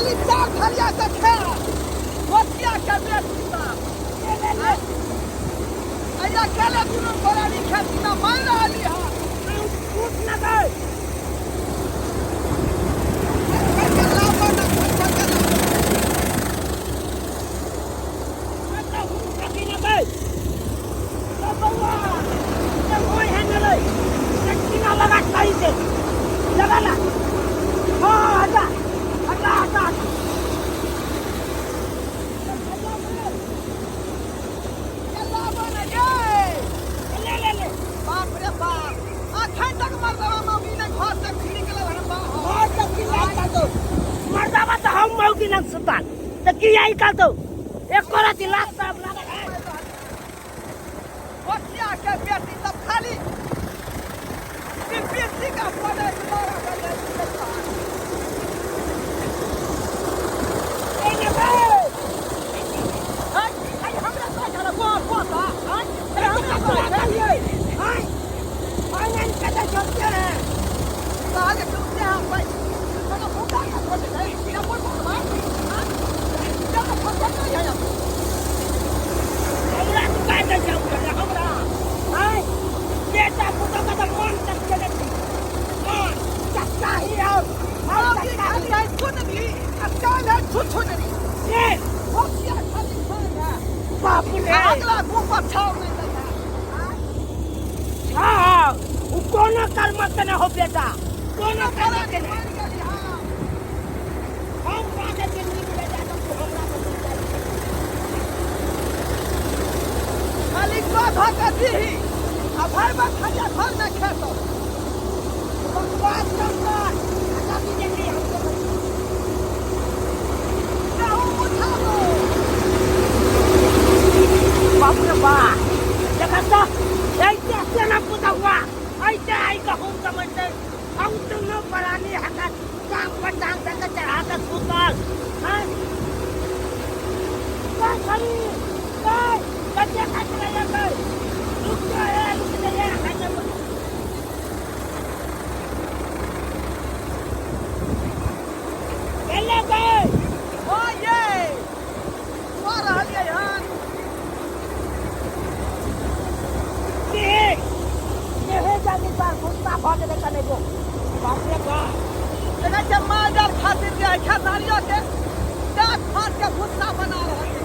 खाली चार थरिया से खा गोतिया के बेटी साहब अइया केले दुनू परानी खेती ना मारि रहली हन उठ ना गए के लाबो ना खोल के लाबो। कथी ना गए तो बउआ ये होय है न लै ये कीना लगा सही से लगा ला हाँ हटा हटा हटा हटा के लाबो ना ये ले ले ले बाप रे बाप अखन तक मर्दवा मौगी ने घर से निकलल हन बाहर घर तक की लाइन कर दो मर्दावा तो हम मौगी लग सुताल तो की आई कर दो एक करत लात साहब लागल है बचिया के बेटी सब खाली बीपीएससी का पढ़े द्वारा कर ए ने गए हमरा कहै छला को को ता अरे हमरा को लिए हाय हाय नन कदा चलते हैं साले चुपते हैं भाई तो मुंडा का छोड़ दे ये बोल बोल मार हां जब फंसा नहीं है हमरा तू का दे जाऊ हमरा हाय बेटा पुतो का तो मन तक चले थी मन चक्का ही और और मौगी चक्का खाली है सुनली आ चाल है छुछुनरी ये बचिया खाली खाए है बाप रे अगला मुंह पर छाव नहीं दै है हाँ उ कोनो कर्म के ना हो बेटा कोनो कर्म के ना मर गेली हां हम बाके जिंदगी में जाता तू हमरा के मिल जाई खाली गधा के दीही आ भर भर खाली घर में खेतो बकवास कम कर आजादी देंगे हमको गेहूं उठा लो बाप रे बाप देखा तो ऐसे केना पुता हुआ ऐसे आई गहूम समझते हम दोनों प्राणी हका टांग पर टांग दे के चढ़ा के सुतल हैं का खरी का कते काट रहे हैं रुक जा रे रुक जा रे खाने चले गए ओ ये कह रहलियै हन के केहे जानी पर गुस्सा भ गेलै कने गो बाप रे बाप देखै छियै माल खातिर जे है खेसारियो के डाक फाट के भुस्सा बना रहल छै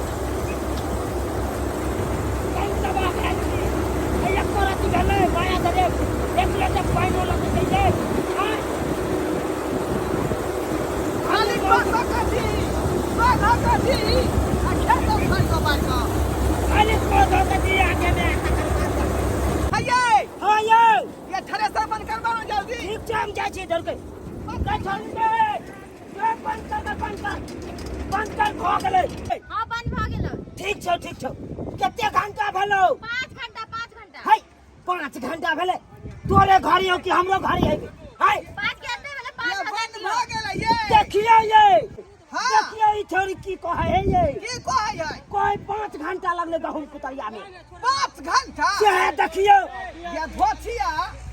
कहीं तबाह भेल छी आ एको रति भेलै माया धरे एक लोटे पानिओ लऽ कऽ जइयै आँय खाली गधा के दीही गधा के दीही आ खेतो खाइ कऽ बाजऽ खाली पौधो के दिया के ने तकर बाद हयै हँ यौ ये थ्रेसर बंद करबा ना जल्दी ठीक छै हम जाइ छी इधर के गै छोड़ी दे गै बंद कर गै बंद कर बंद कर भऽ गेलै हाँ बंद भऽ गेल ठीक छौ ठीक छौ कते घंटा भेलौ 5 घंटा 5 घंटा है 5 घंटा भेलै तोरे घरी हो कि हमरो घरी है है पाँच के अंदर भेलै ये 5000 बंद दियौ। भऽ गेलै ये देखियौ ये हाँ। देखियौ ई छोरी की कहै है ये की कहै है कोई 5 घंटा लगलै गहूम कुतरिया में 5 घंटा से देखियौ ये धोथिया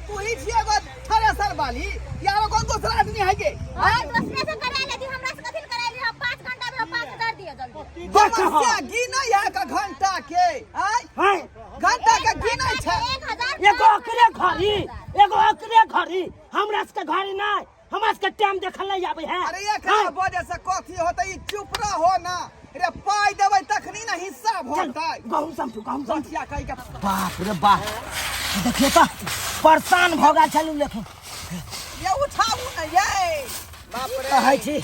तू ही छियै एगो थ्रेसर वाली या आरो कोन दोसर आदमी है गे हाँ दोसरे से करा लेती हमरा से कथी ले करा ली हम 5 घंटा में 5000 दियो जल्दी देख समस्या गिनै है का घंटा के आय है घंटा के गिनै छै 1000 एगो अकरे घड़ी एगो अकरे घड़ी हमरा सबके घड़ी नहि हमरा सबके टाइम देखल नहि आबै है अरे एकरा वजह से कथी होतै ई चुप रहो ना रे पाइ देबै तखनी ना हिस्सा चल होतै गहूम समटू गहूम समटू धोथिया कहि के बाप रे बाप देखियो तऽ परेशान भऽ गेल छलहुँ लेकिन ये उठाबू ने ये बाप रे कहै छी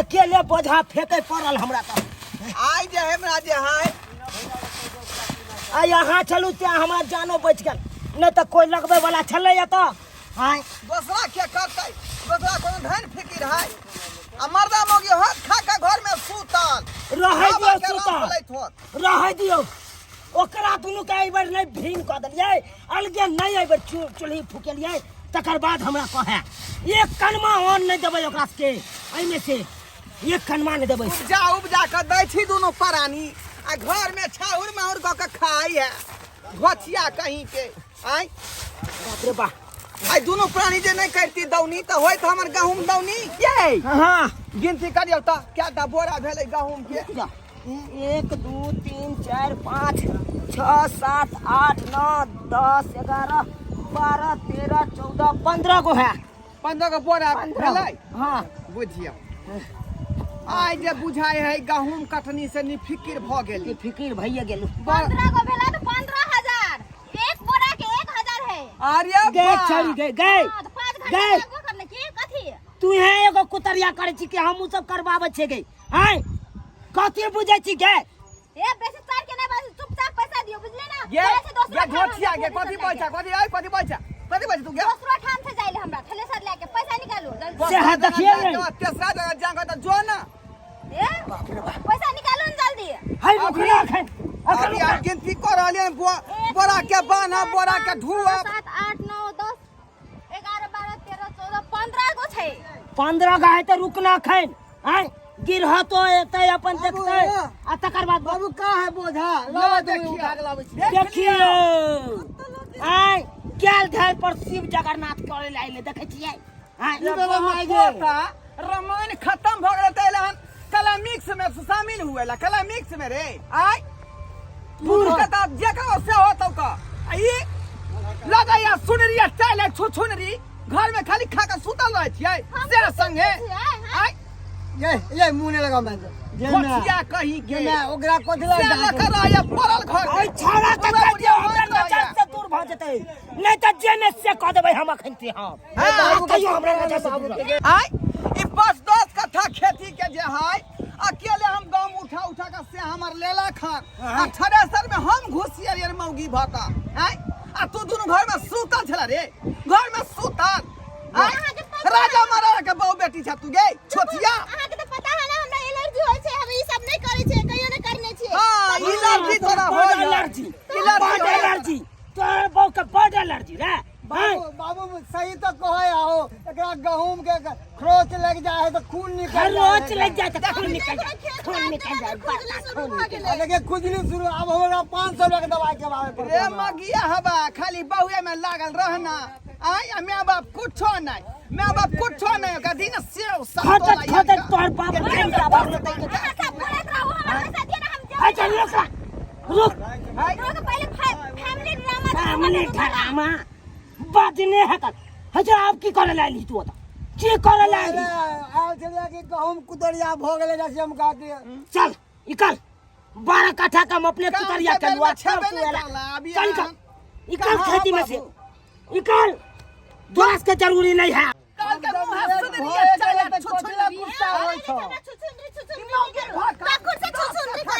अकेले बोझा फेंके पड़ल हमरा तऽ आइ जे हमरा जे है आ यहाँ छलहुँ तेँ हमरा जानो बचि गेल नहि तऽ कोइ लगबै वाला छलै एतऽ आँय दोसरा के करतै दोसरा कोनो धन फिकिर है आ मर्दा मौगी हाथ खा के घर में सुतल रहै बाबा दियौ के राम सुतल बोलैत होत रहै दियौ ओकरा दुनूके एहिबेर नहि भीन कऽ देलियै अलगे नहि एहिबेर चूल्ही फुकेलियै तकर बाद हमरा कहै एक कनमा अन्न नहि देबै ओकरा सबके एहिमे से एक कनमा नहि देबै उपजा उपजा के दै छी दुनू प्राणी आ घर में छाउर माउर कऽ के खाइ है घोचिया कहीं के आय बाप रे बा आइ दुनू प्राणी जे नहि करती दौनी तऽ होइत हमर गहूम दौनी। ये हाँ, गिनती करियौ तऽ कएटा बोरा भेलै गहूम के? 1 2 3 4 5 6 7 8 9 10 11 12 13 14 15 गो है। 15 गो बोरा भेलै। हाँ। बुझियौ, आइ जे बुझाइ है गहूम कटनी से निफिकिर भऽ गेली। फिकिर भइए गेलू। 15 गो भेला तो 15,000, एक बोरा के 1,000 है। अरे गए बा। चल गए गए। हाँ, तो 5 घंटा गए। लगबो करले की कथी? तू है एगो कुतरिया करै छी कि हम उ सब करबाबै छियै गे? आँय, कथी बुझै छी गे? ए, बेसी तार के नहीं बाजू, चुपचाप पैसा दियो, बुझले ना? ये जाय छै दोसरो ये ठाम घोटिया हमरा गे, कथी थ्रेसर बोल लए कथी आइ कथी बोल कथी बोल तू गे? के। दोसरो ठाम से जाइले हमरा थ्रेसर लए के पैसा निकालू जल्दी। से हा देखिए ने। तेसरा जगह जाके तऽ जो ना। ए, पैसा निकालू ना जल्दी। हाय, रुक ना एखन। एखन अभी आब गिनती कऽ रहलियै हन, बोरा के बान्ह, बोरा के ढुआ। 7 8 9 10 11 12 13 14 15 गो छै। 15 गो है तऽ रुकना एखन। आँय, गिरह तो एतै अपन बाबू, देखतै आ तकर बाद। बाबू, का है बोझा? लो लावा देखियौ। उठा के लाबै छी। देखियौ, आँय, गेल धर पर शिव जगन्नाथ करे लए अयलै, देखै छियै? आँय, ई बाबा माय गे। पोता, रामायण खत्म भऽ गेलै तऽ एलै हन कला मिक्स में शामिल हुए ला, कला मिक्स में रे। आय बूढ़ के तऽ जे कहो से होतौ का। आ ई लगैया सुनरी चाइल छुछुनरी, घर में खाली खा के सुतल रहै छियै से संगे। आय ये ये मुंह नहीं लगाओ मैं जे मैं घोटिया कहीं के जे मैं ओकरा कथी से लगा लऽ कऽ रहैया पड़ल घर ओहि छौड़ा के कहि दियौ हमरा नजर से दूर भऽ जेतै, नहि तऽ जे ने से कऽ देबै हम अखन से हम। हाँ। कहियो हमरा नजर से दूर रह। आय ई बस 10 कट्ठा खेती के जे है अकेले हम गाँव उठा उठा के से हमर लेला खान आ थ्रेसर में हम घुसियल यार मौगी भऽ कऽ। आय, आ तू दुनू घर में सुतल छला रे, घर में सुतल। आय, अहाँके पता राजा महाराजा के बहु बेटी छ तू गे छोटिया। अहाँके तऽ पता है ना हमरा एलर्जी होइ छै, हम ई सब नहि करै छियै, कहियो नहि करने छियै। हाँ, एलर्जी तोरा बड होय। एलर्जी, एलर्जी बड होय। एलर्जी, तोहर बहू के बड एलर्जी रे। आँय, बाबू, बाबू, सही तो कहे आओ, एकरा गहूम के खरोच लग जाए है तो खून निकल जाए। खरोच लग जाए तऽ खून निकल जाए, खून निकल जाए, बड़का खून निकल जाए। देखिए खुजली शुरू, अब हमरा 500 रुपया के दवाई के आवे पड़ते। रे मगिया हवा खाली बहुए में लागल रहना। आय, आ my बाप कुछो नहीं, my बाप कुछो नहीं, ओकरा दिन सेव खटत खटत तोहर बाप नहीं बराबर होतै के। अहाँ सब बोलैत रहू, हमर पैसा दिअ ना, हम हाय, चल रुक रा, रुक। जेबै। पहिले फैमिली ड्रामा। फैमिली ड्रामा बजने है कर है। चल, आब की करे लाली तू ओतऽ? की करे लाली? आयल छलियै कि गहूम कुदरिया भऽ गेलै, जैसे हम कहतियै। चल निकल, 12 कट्ठा का हम अपने काम कुतरिया के के लुआ बेर में छेबे तू नहीं एला। करला, अभी चल निकल, निकल कहाँ खेती में से बाबू? निकल, दोस्त के जरूरी नहीं है। काल के मुंह है सुनरी भऽ चल गेलै तऽ छुछुनरी। कथी लए गुस्सा होइ छौ?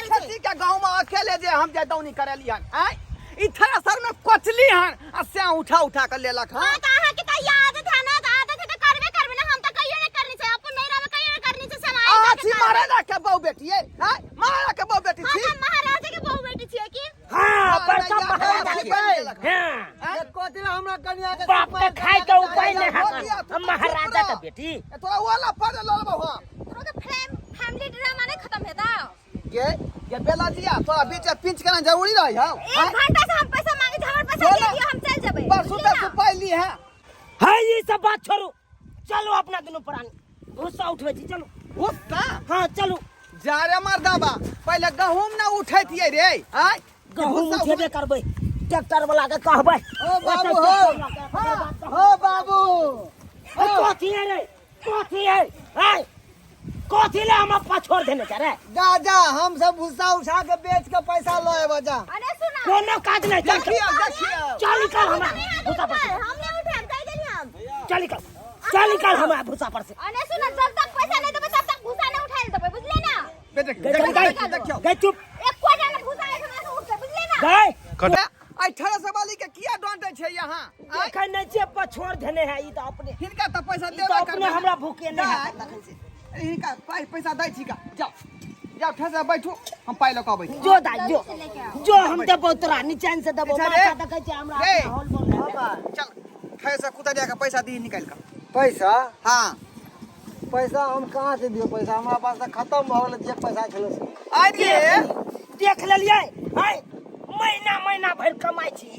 खेती के गाँव में अकेले जे हम जे दौनी करेली हन। आय, ई थ्रेसर में कोचली हन आ से उठा उठा के लेलक हन। हाँ, तऽ अहाँके तऽ ई आदत है ना, तऽ आदत है तऽ करबे करबे ना। हम तऽ कहियो नहि करने छै, अपन नैहरा में कहियो नहि करने छै समाज। अहाँ छी महाराजा के बहु बेटी, ए आय महाराजा के बहु बेटी हम छी। तऽ महाराजा के बहु बेटी छियै की? हाँ, बड़का महाराजा महाराजा के के। बनि गेलक हन। हाँ, ये कथी लए हमरा कनिया के बाप के खाए के उपाय नहीं है। हो गया, तू हम तो महाराजा चुप के रह। बेटी। ए, तोरा वाला पर लड़बो हम। तोरा के फैमिली ड्रामा नहीं खत्म हेता। गे ये बेला जिया तोरा बीच में पिंच करना जरूरी रही हौ। 1 घंटा से हम पैसा मांगे छी, हमर पैसा दे दियो, हम चल जेबै। परसों बुझलियै तक ना? पाइली है। है, ये सब बात छोड़ू, चलो अपना दोनों प्राणी भूसा उठबै छी, चलू। भूसा? हाँ, चलू। जा रे मर्दाबा, पहिले गहूम ना उठैतियै रे। आय, गहूम भूसा उठेबे करबै, ट्रैक्टर वाला के कहबै। ओ बाबू हो, हो बाबू। ए, कथी है रे? कथी है? आय, कथी ले हम अपना छोड़ देने जा रे? जा जा, हम सब भूसा उठा के बेच के पैसा लऽ एबो, जा। अरे सुना। कोनो काज नहीं, चल। देखियौ, देखियौ। चल निकल हमरा भूसा पर से। हम नहीं उठाएब, कहि देली हम। चल निकल, चल निकल हमरा भूसा पर से। अरे सुना, जब तक पैसा नहीं देबै तब तक भूसा नहीं उठाएल देबै, बुझले ना? बे गए, चल गए। देखियौ। गए, चुप। एको दाना भूसा एहिठमा से उठतै, बुझले ना? गए। आइ थ्रेसर वाली के किया डांटे छै यहाँ? आय, देखै नहीं छियै, पछोड़ देने है ई तऽ अपने। हिनका तऽ पैसा ई तऽ देबे अपने करबै। हमरा भूखे नहीं है। जाय। हिनका पाइ पैसा दै छी का? जाओ जाओ, थ्रेसर बैठू, हम पाइ लऽ कऽ अबै छी। जो दाइ जो, जो, हम देबो तोरा निचैन से देबो। अच्छा रे। माथा देखै छै हमरा रे। अपना हॉल बोल रहल है। चल थ्रेसर कुता जाके पैसा दी निकालि कऽ। पैसा? हाँ। पैसा हम कहाँ से दियौ? पैसा हमरा पास तऽ खत्म भऽ गेलै जे पैसा छलै से। अरे देख लेलियै? आय, महीना महीना भरि कमाइ छी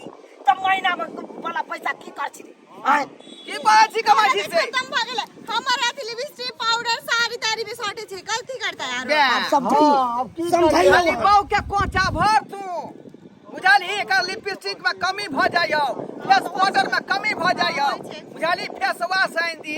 तऽ महीना वाला पैसा की कर छी रे? आय की कहै छी कमाई छी से खत्म भ गेलै हमर अथी लिपस्टिक पाउडर साड़ी ताड़ी भी सटे छै गलती करता यार बे। आब समझाइए हाँ, अब की समझाइए खाली बहू के कोचा भर तू बुझलही एकर लिपस्टिक में कमी भ जाइयो फेस पाउडर में कमी भ जाइयो बुझलही फेस वॉश आनि दी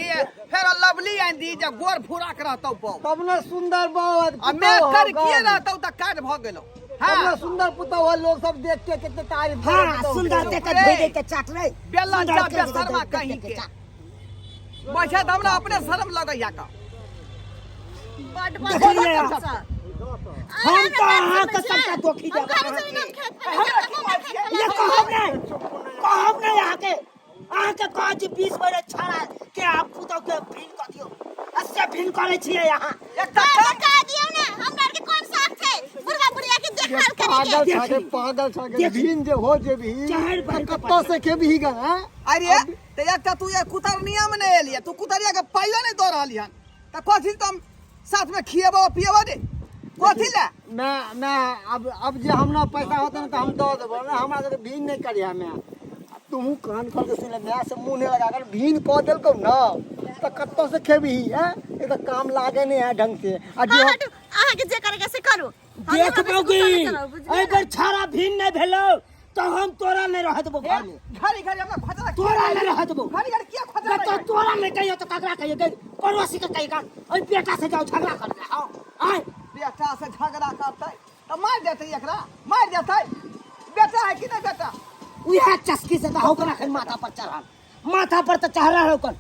फेर लवली आनि दी जे गोर भूरा के रहतौ बहू तब ने सुंदर बहु आ मेकर किए रहतौ त काज भ गेलौ तब हाँ ने सुंदर पुतहु है लोग सब देख के कितने तारीफ हाँ करे पुतहु सुंदर के। देख के धोइ दे के चाट रे बेला सुंदर जा के बेशर्मा धोइ दे कहीं के के। चाट। बैठे त हमरा अपने शर्म लगैया का बड बड देखलियै हम हम तऽ अहाँके सबटा दोखी देब अहाँके। ये कहब नहि कहब नहि अहाँके अहाँके कहै छी 20 बेर छाड़ा के आप पुतहु के भिन कऽ दियौ आ से भिन करै छियै अहाँ एकटा काम कह दियौ ने हमरा आर के कोन शौक छै बुढ़वा बुढ़िया के देखभाल करे के पागल देख छगे ली। पागल छगे देख ली। भीन जे हो जे भी चढ़ बढ़ के कत्तो से खेबही ग हैं? अरे त एकटा तू ये कुतरनिया में नहीं एलियै तू कुतरिया के पाइयो नहीं दऽ रहली हन त कथी तुम साथ में खिएबो पिएबो दे कथी ले मैं अब जे हमरा पैसा होते ना तो हम दऽ देबो ना हमरा सबके भीन नहीं करिया मैं तुहू कान खोल के सुन ले मैं से मुंह नहीं लगा कर भीन कऽ देलकौ ना तऽ कत्तो से खेबही हैं ये तो काम लागे नहीं है ढंग से आ जे हाँ, हटू अहाँ के जे करे के से करू हम देख यहाँ पे बौगी गुस्सा नहीं करब, बुझलियै एहि ना? बेर छाड़ा भिन नहि भेलौ तऽ हम तोरा नहि रहऽ देबौ घरमे घड़ी घड़ी हमरा खोजला तोरा नहि रहऽ देबौ घड़ी घड़ी किया खोजला तो तोरा नहि कहियो तऽ ककरा कहियो गई पड़ोसी के कहियो एहि बेटा से जाओ झगड़ा कर ले हाँ आय बेटा से झगड़ा करतै तऽ मारि देतै एकरा मारि देतै बेटा है कि नहि बेटा उएह चस्की से तऽ ओकरा एखन माथा पर चढ़ल माथा पर तऽ चढ़ल है ओकर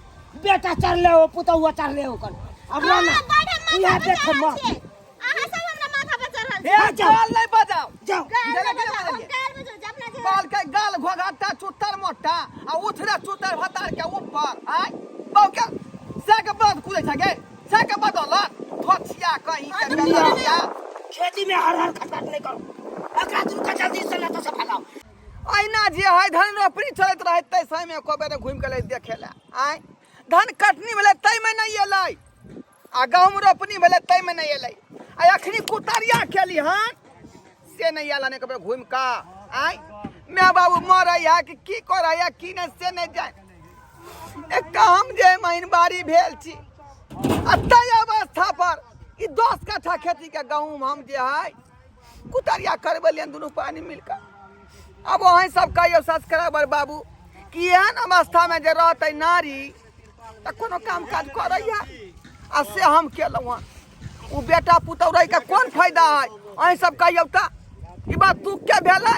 बेटा चढ़ले हो पुतहुआ चढ़ले ओकर अब ना ना हाँ, बड़ हम उएह माथा पर देख चढ़ल माँ छियै। अहाँ सब हमरा माथा पर चढ़ल हे हाँ, जाओ। गाल नहीं बजाओ जाओ गाल जरा नहि के बजाउ, हम बजाइए। गाल बजाउ, जब ना जे- बाल के गाल घोघाटा चुतर मोटा आ उथरे चुतर भतार के ऊपर आय बाऊ के से के बाद कुदै छै गे से के बदौलत थोथिया कहीं के बेलथिया खेती में हर हर खटखट नहीं करो एकरा दुनू के जल्दी से लता से फैलाओ अहिना जे है धान रोपनी चलैत रहै तै समय एको बेर घुमि के देखे लए आय धान कटनी भेलै ताहिमे नहि एलै आ गहूँम रोपनी भेलै ताहिमे नहि एलै आ अखनी कुतरिया केली हन से नहि आयल हन एक बेर घुमि कऽ आय माय बाबू मरै है कि की करै है की नहि से नहि जाय एकटा हम जे महिनबारी भेल छी आ ताहि अवस्था पर ई 10 कट्ठा खेती के गहूँम हम जे है कुतरिया करबेलियन दुनू पानी मिल कऽ अब अहीं सब कहियौ सब्सक्राइबर बाबू कि एहन अवस्थामे जे रहतै नारी तऽ कोनो काम काज करैया आ से हम केलहुँ हँ ओ बेटा पुतहु रहिके कोन फायदा है अहीं सब कहियौ तऽ ई बात तू के भेलै।